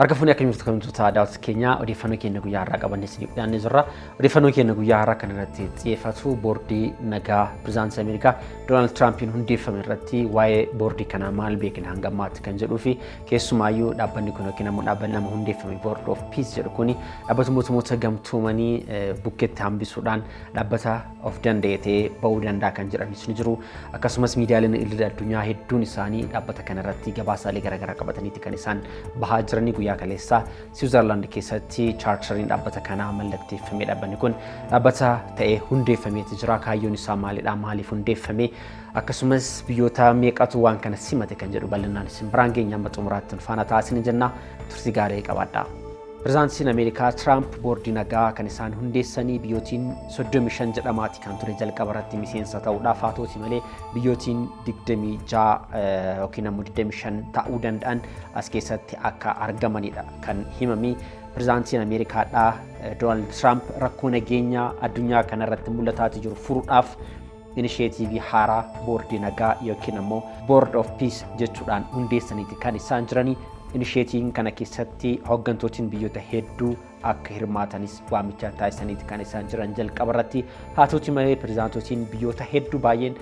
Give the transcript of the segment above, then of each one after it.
Harka fuunee akka jirtu kabajamtoota daawwattoota keenyaa, odeeffannoo keenya guyyaa har'aa qabannee isiniif dhiyaannee jirra. Odeeffannoo keenya guyyaa har'aa kan irratti xiyyeeffatu boordii nagaa pirezidaantii Ameerikaa Doonaald Tiraampiin hundeeffame irratti, waa'ee boordii kanaa maal beekna hanga ammaatti kan jedhuu fi keessumaayyuu dhaabbanni kun yookiin ammoo dhaabbanni nama hundeeffame Board of Peace jedhu kuni dhaabbata mootummoota gamtoomanii bukkeetti hambisuudhaan dhaabbata of danda'e ta'ee ba'uu danda'a kan jedhanis ni jiru. Akkasumas miidiyaaleen idil addunyaa hedduun isaanii dhaabbata kana irratti gabaasaalee garaagaraa qabataniiti kan isaan bahaa jiranii. Guyyaa kaleessaa Siwiizerlaand keessatti chaartariin dhaabbata kanaa mallatteeffamee dhaabbanni kun dhaabbata ta'ee hundeeffameeti jira. Kaayyoon isaa maalidha? Maaliif hundeeffame? Akkasumas biyyoota meeqatu waan kana simate kan jedhu bal'inaan isin biraan geenya. Amma xumuraatti faana ta'aa isin jenna. Turtii gaarii qabaadhaa. Pirezidaantiin Ameerikaa Tiraamp boordii nagaa kan isaan hundeessanii biyyootiin 35 jedhamaati kan ture jalqaba irratti miseensa ta'uudhaaf. Haa ta'uti malee biyyootiin 26 yookiin ammoo 25 ta'uu danda'an as keessatti akka argamanidha kan himame. Pirezidaantiin Ameerikaadhaa Doonaald Tiraamp rakkoo nageenyaa addunyaa kanarratti mul'ataati jiru furuudhaaf inisheetiivii haaraa boordii nagaa yookiin ammoo Board of Peace jechuudhaan hundeessaniiti kan isaan jiranii. Inisheetiin kana keessatti hooggantootiin biyyoota hedduu akka hirmaatanis waamicha taasisaniiti kan isaan jiran jalqaba irratti. Haa ta'uti malee pirezidaantotiin biyyoota hedduu baay'een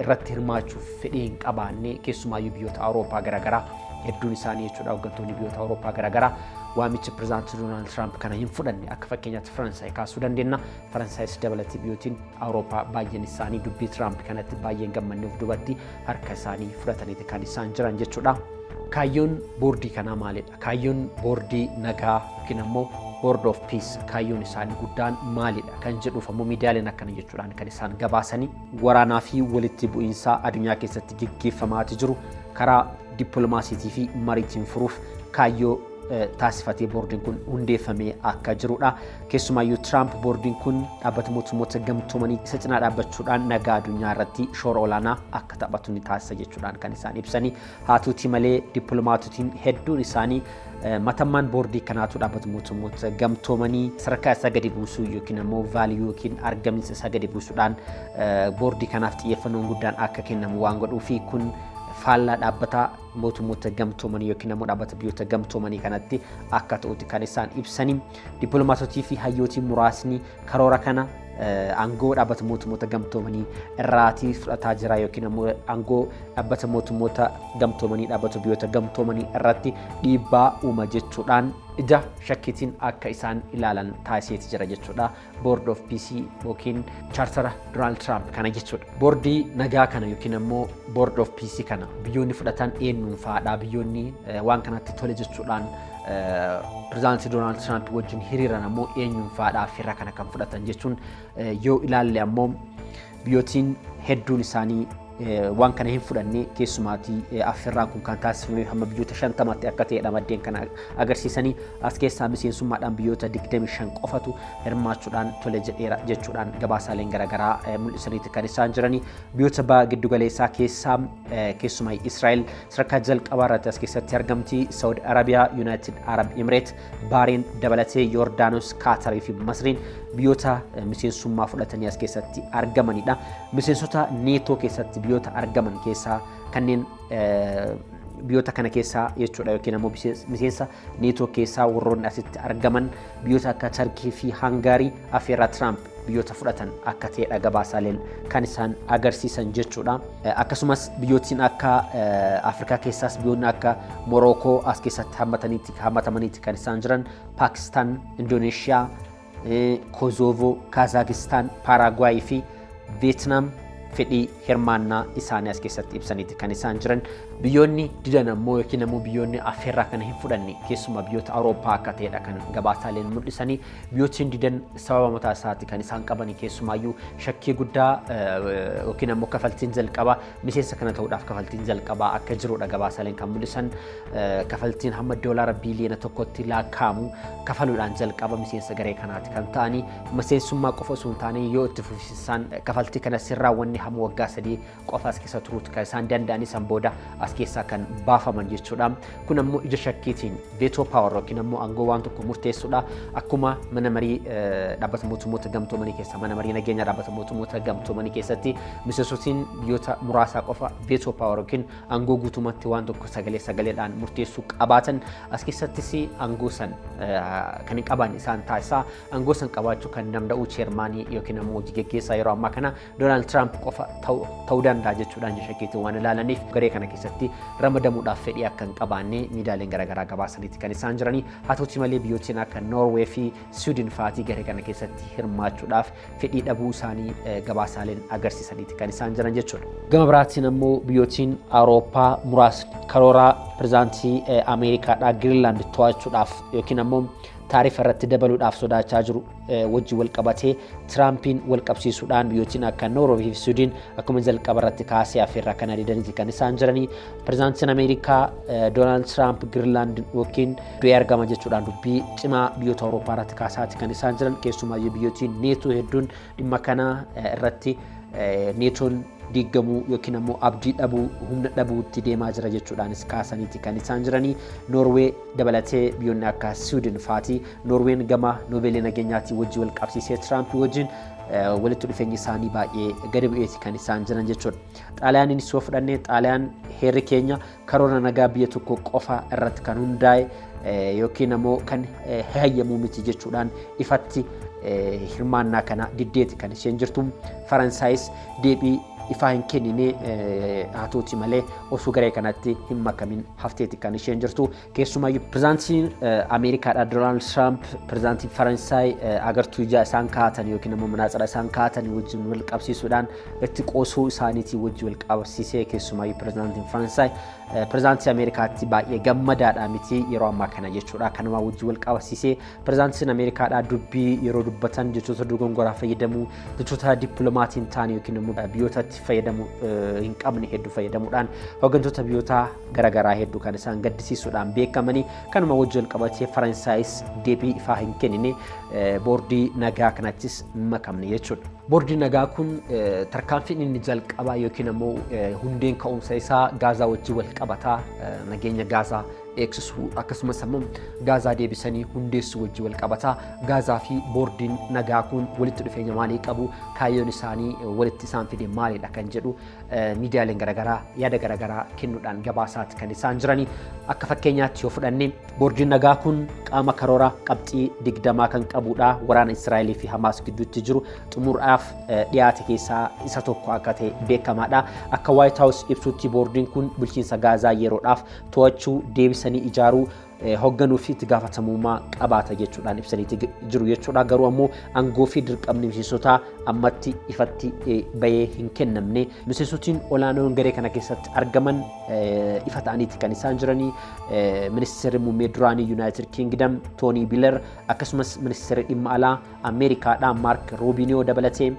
irratti hirmaachuuf fedhii hin qabaanne, keessumaayyuu biyyoota Awurooppaa garaagaraa hedduun isaanii jechuudha. Hooggantoonni biyyoota Awurooppaa garaagaraa waamicha pirezidaantii Doonaald Tiraamp kana hin fudhanne. Akka fakkeenyaatti Faransaay kaasuu dandeenya. Faransaayis dabalatee biyyootiin Awurooppaa baay'een isaanii dubbii Tiraamp kanatti baay'een gammanneef duubatti harka isaanii fudhataniiti kan isaan jiran jechuudha. Kaayyoon boordii kanaa maalidha? Kaayyoon boordii nagaa yookiin ammoo Board of Peace kaayyoon isaanii guddaan maalidha kan jedhuuf ammoo miidiyaaleen akkana jechuudhaan kan isaan gabaasanii: waraanaa fi walitti bu'iinsa addunyaa keessatti geggeeffamaati jiru karaa dippiloomaasiitii fi mariitiin furuuf kaayyoo taasifatee boordiin kun hundeeffamee akka jirudha. Keessumaayyuu Tiraamp boordiin kun dhaabbata mootummoota gamtoomanii isa cinaa dhaabbachuudhaan nagaa addunyaa irratti shoora olaanaa akka taphatu ni taasisa jechuudhaan kan isaan ibsanii. Haa ta'utii malee dippiloomaatotiin hedduun isaanii matammaan boordii kanaatu dhaabbata mootummoota gamtoomanii sadarkaa isaa gadi buusuu yookiin ammoo value yookiin argaminsa isaa gadi buusuudhaan boordii kanaaf xiyyeeffannoon guddaan akka kennamu waan godhuu fi kun faallaa dhaabbata mootummoota gamtoomanii yookiin ammoo dhaabbata biyyoota gamtoomanii kanatti akka ta'utti kan isaan ibsanii. Dippiloomaatotii fi hayyootiin muraasni karoora kana aangoo dhaabbata mootummoota gamtoomanii irraatii fudhataa jira yookiin ammoo aangoo dhaabbata mootummoota gamtoomanii, dhaabbata biyyoota gamtoomanii irratti dhiibbaa uuma jechuudhaan ija shakkiitiin akka isaan ilaalan taasiseeti jira jechuudha. Board of Peace yookiin chaartara Doonaald Tiraamp kana jechuudha. Boordii nagaa kana yookiin ammoo Board of Peace kana biyyoonni fudhatan eenyuun fa'aadha? Biyyoonni waan kanatti tole jechuudhaan pirezidaantii Doonaald Tiraamp wajjin hiriiran ammoo eenyuun fa'aadha affeerraa kana kan fudhatan jechuun yoo ilaalle ammoo biyyootiin hedduun isaanii waan kana hin fudhanne. Keessumaatii affeerraan kun kan taasifame hamma biyyoota 50tti akka ta'edha maddeen kana agarsiisanii. As keessaa miseensummaadhaan biyyoota 25 qofatu hirmaachuudhaan tole jedheera jechuudhaan gabaasaaleen garaagaraa mul'isaniiti kan isaan jiranii. Biyyoota baha giddugaleessaa keessaa keessumaa Israa'el sadarkaa jalqabaa irratti as keessatti argamti. Saudi Arabiyaa, United Arab Emirates, Baareen dabalatee Yoordaanos, Kaatarii fi Masriin biyyoota miseensummaa fudhatanii as keessatti argamanidha. Miseensota Neetoo keessatti biyyoota argaman keessaa kanneen biyyoota kana keessaa jechuudha, yookiin ammoo miseensa Neetoo keessaa warroonni asitti argaman biyyoota akka Tarkii fi Hangaarii affeerraa Tiraamp biyyoota fudhatan akka ta'edha gabaasaaleen kan isaan agarsiisan jechuudha. Akkasumas biyyootiin akka Afrikaa keessaas biyyoonni akka Morookoo as keessatti hammatamaniiti kan isaan jiran. Paakistaan, Indoneeshiyaa, Kozoovoo, Kaazaakstaan, Paaraaguwaay fi Veetnaam fedhii hirmaannaa isaanii as keessatti ibsaniiti kan isaan jiran. Biyyoonni didan ammoo yookiin ammoo biyyoonni affeerraa kana hin fudhanne keessumaa biyyoota Awurooppaa akka ta'edha kan gabaasaaleen mul'isanii. Biyyootni didan sababa mataa isaati kan isaan qabanii. Keessumaayyuu shakkii guddaa yookiin ammoo kafaltiin jalqabaa, miseensa kana ta'uudhaaf kafaltiin jalqabaa akka jirudha gabaasaaleen kan mul'isan. Kafaltiin hamma doolaara biiliyoona 1tti lakkaa'amu kafaluudhaan jalqaba miseensa garee kanaati kan ta'anii. Miseensummaa qofa osoo hin taane yoo itti fufinsaan kafaltii kana sirraawwanni hamma waggaa 3 qofa as keessa turuuti kan isaan danda'anii, san booda as keessaa kan baafaman jechuudha. Kun ammoo ija shakkiitiin veto power yookiin ammoo aangoo waan tokko murteessuudha. Akkuma mana marii Dhaabbata Mootummoota Gamtoomanii keessa, mana marii nageenya Dhaabbata Mootummoota Gamtoomanii keessatti miseensotiin biyyoota muraasaa qofa veto power yookiin aangoo guutummaatti waan tokko sagalee sagaleedhaan murteessuu qabaatan, as keessattis aangoo san kan hin qaban isaan taasisaa. Aangoo san qabaachuu kan danda'u chairmanii yookiin ammoo hojii geggeessaa yeroo ammaa kana Doonaald Tiraamp qofa ta'uu danda'a jechuudhaan shakkiitiin waan ilaalaniif, garee kana keessatti ramadamuudhaaf fedhii akka hin qabaanne miidiyaaleen garaagaraa gabaasaniiti kan isaan jiranii. Haa ta'uti malee, biyyootni akka Noorwee fi Siwiidin fa'aatii garee kana keessatti hirmaachuudhaaf fedhii dhabuu isaanii gabaasaaleen agarsiisaniiti kan isaan jiran jechuudha. Gama biraatiin ammoo biyyootiin Awurooppaa muraasni karoora pirezidaantii Ameerikaadhaa Giriinlaand to'achuudhaaf yookiin ammoo taarifa irratti dabaluudhaaf sodaachaa jiru wajjin wal qabatee Tiraampiin wal qabsiisuudhaan, biyyootiin akka Noorwee fi Siwiidin akkuma jalqaba irratti kaasee affeerraa kana didaniiti kan isaan jiranii. Pirezidaantiin Ameerikaa Doonaald Tiraamp Giriinlaand yookiin du'ee argama jechuudhaan dubbii cimaa biyyoota Awurooppaa irratti kaasaati kan isaan jiran. Keessumaayyuu biyyootiin Neetoo hedduun dhimma kana irratti Neetoon diigamuu yookiin ammoo abdii dhabuu, humna dhabuutti deemaa jira jechuudhaanis kaasaniiti kan isaan jiranii. Noorwee dabalatee biyyoonni akka Siwiidin fa'aati. Noorween gama Noobeelii nageenyaatiin wajjin wal qabsiisee Tiraamp wajjin walitti dhufeenyi isaanii baay'ee gadi bu'eeti kan isaan jiran jechuudha. Xaaliyaaniinis yoo fudhanne, Xaaliyaan heerri keenya karoora nagaa biyya tokko qofa irratti kan hundaa'e yookiin ammoo kan hayyamuu miti jechuudhaan ifatti hirmaannaa kana diddeeti kan isheen jirtu. Faransaayis deebii ifaa hin kennine. Haa ta'uti malee, osoo garee kanatti hin makamin hafteeti kan isheen jirtu. Keessumaayyuu pirezidaantiin Ameerikaadha Doonaald Tiraamp pirezidaantii Faransaay agartuu ijaa isaan kaa'atan yookiin ammoo manaatsara isaan kaa'atan wajjin wal qabsiisuudhaan itti qoosuu isaaniitiin wajjin wal qabsiisee, keessumaayyuu pirezidaantiin Faransaay pirezidaantii Ameerikaatti baay'ee gammadaadha miti yeroo ammaa kana jechuudha. Kanuma wajjin wal qabsiisee pirezidaantiin Ameerikaadha dubbii yeroo dubbatan jechoota dogongoraa fayyadamuu, jechoota dippiloomatiin ta'an yookiin immoo biyyootatti fayyadamuu hin qabne hedduu fayyadamuudhaan hooggantoota biyyoota garaagaraa hedduu kan isaan gaddisiisuudhaan beekamanii. Kanuma wajjin wal qabatee Faransaayis deebii ifaa hin kennine, boordii nagaa kanattis makamne jechuudha. Boordiin nagaa kun tarkaanfiin inni jalqabaa yookiin ammoo hundeen ka'umsa isaa Gaazaa wajjin wal qabataa, nageenya Gaazaa eegsisuu akkasumas ammoo Gaazaa deebisanii hundeessuu wajjin wal qabataa. Gaazaa fi boordiin nagaa kun walitti dhufeenya maalii qabu? Kaayyoon isaanii walitti isaan fide maalidha kan jedhu miidiyaaleen garaagaraa yaada garaagaraa kennuudhaan gabaasaati kan isaan jiranii. Akka fakkeenyaatti yoo fudhanne, boordiin nagaa kun qaama karoora qabxii 20 kan qabudha. Waraana Israa'elii fi Hamaas gidduutti jiru xumuraaf dhiyaate keessaa isa tokko akka ta'e beekamaadha. Akka White House ibsutti, boordiin kun bulchiinsa Gaazaa yeroodhaaf to'achuu, deebisanii ijaaruu, hoogganuu fi itti gaafatamummaa qabaata jechuudhaan ibsaniiti jiru jechuudha. Garuu ammoo aangoo fi dirqamni miseensotaa ammatti ifatti bahee hin kennamne. Miseensotiin olaanoon garee kana keessatti argaman ifa ta'aniiti kan isaan jiranii. Ministeerri muummee duraanii United Kingdom Toonii Bileer, akkasumas ministeerri dhimma alaa Ameerikaadhaa Maark Ruubiniyoo dabalatee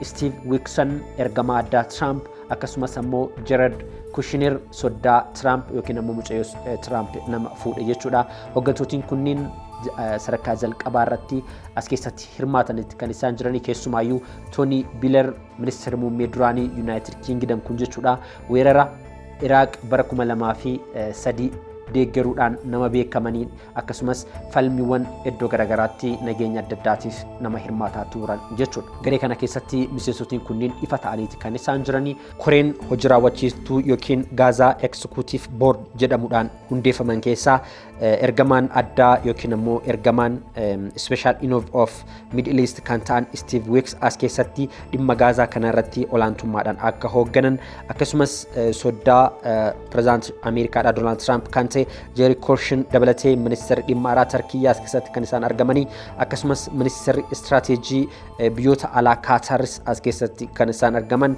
Steve Witkoff ergamaa addaa Tiraamp, akkasumas ammoo Jared Kushner soddaa Tiraamp yookiin ammoo mucayyoo Tiraamp nama fuudhe jechuudha. Hooggantootni kunniin sadarkaa jalqabaa irratti as keessatti hirmaatanitti kan isaan jiranii. Keessumaayyuu Toonii Bileer, ministeerri muummee duraanii United Kingdom kun jechuudha, weerara Iraaq bara 2003 deeggaruudhaan nama beekamanii, akkasumas falmiiwwan iddoo garaagaraatti nageenya adda addaatiif nama hirmaataa turan jechuudha. Garee kana keessatti miseensotiin kunniin ifa ta'aniiti kan isaan jiranii. Koreen hojii raawwachiistuu yookiin Gaazaa Executive Board jedhamuudhaan hundeeffaman keessaa ergamaan addaa yookiin ammoo ergamaan Special Envoy of Middle East kan ta'an Steve Witkoff as keessatti dhimma Gaazaa kana irratti olaantummaadhaan akka hoogganan, akkasumas soddaa pirezidaantii Ameerikaadhaa Doonaald Tiraamp kan ta'e Jared Kushner dabalatee ministeerri dhimma alaa Tarkiyyaa as keessatti kan isaan argamanii, akkasumas ministeerri istiraateejii biyyoota alaa Kaataaris as keessatti kan isaan argaman,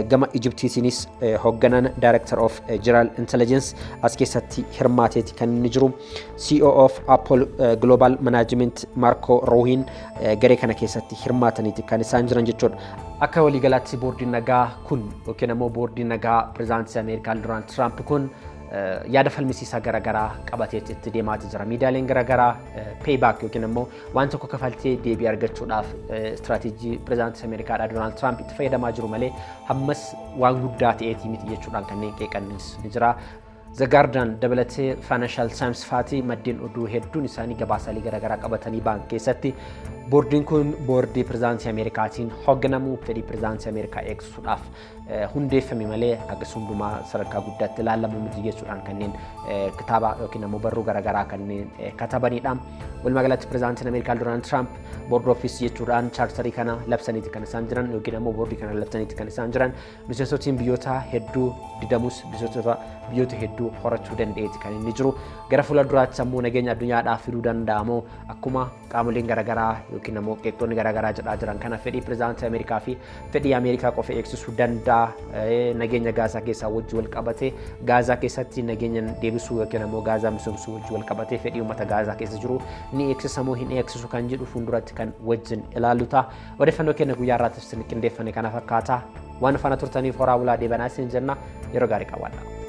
gama Ijiptiitiinis hoogganaan Director of General Intelligence as keessatti hirmaateeti kan inni jiru. CEO of Apollo Global Management Marco Roohin garee kana keessatti hirmaataniiti kan isaan jiran jechuudha. Akka waliigalaatti boordiin nagaa kun yookiin ammoo boordiin nagaa pirezidaantii Ameerikaa Doonaald Tiraamp kun Yaada falmisiisaa garaagaraa qabatee itti deemaa jira. Miidiyaaleen garaagaraa payback yookiin immoo waan tokko kafaltee deebii argachuudhaaf istiraateejii pirezidaantii Ameerikaadhaa Doonaald Tiraamp itti fayyadamaa jiru malee hammas waan guddaa ta'eetii miti jechuudhaan kanneen qeeqanis ni jira. The Guardian dabalatee Financial Times fa'aati maddeen oduu hedduun isaanii gabaasaalee garaagaraa qabatanii ba'an keessatti boordiin kun boordii pirezidaantii Ameerikaatiin hoogganamu fedhii pirezidaantii Ameerikaa eegsisuudhaaf hundeeffame malee hagas hundumaa sadarkaa guddaatti ilaalamu miti jechuudhaan kanneen kitaaba yookiin ammoo barruu garaagaraa kanneen katabanidha. Walumaa galatti, pirezidaantiin Ameerikaa Doonaald Tiraamp Board of Peace jechuudhaan chaartarii kana labsaniiti kan isaan jiran, yookiin ammoo boordii kana labsaniiti kan isaan jiran. Miseensotiin biyyoota hedduu didamus, miseensota biyyoota hedduu horachuu danda'eeti kan inni jiru. Gara fuula duraatti ammoo nageenya addunyaadhaaf fiduu danda'amoo, akkuma qaamoleen garaagaraa yookiin ammoo qeeqxoonni garaagaraa jedhaa jiran kana, fedhii pirezidaantii Ameerikaa fi fedhii Ameerikaa qofa eegsisuu danda'a? Nageenya Gaazaa keessaa wajji wal qabate, Gaazaa keessatti nageenya deebisuu yookiin ammoo Gaazaa misoomsuu wajji wal qabate, fedhii uummata Gaazaa keessa jiru ni eegsisamoo hin eegsisu kan jedhu fuulduratti kan wajjin ilaallu ta'a. Odeeffannoo keenya guyyaa irraatti isin qindeeffanne kana fakkaata. Waan faana turtaniif horaa bulaa, deebanaa isin jenna. Yeroo gaarii qabaadha.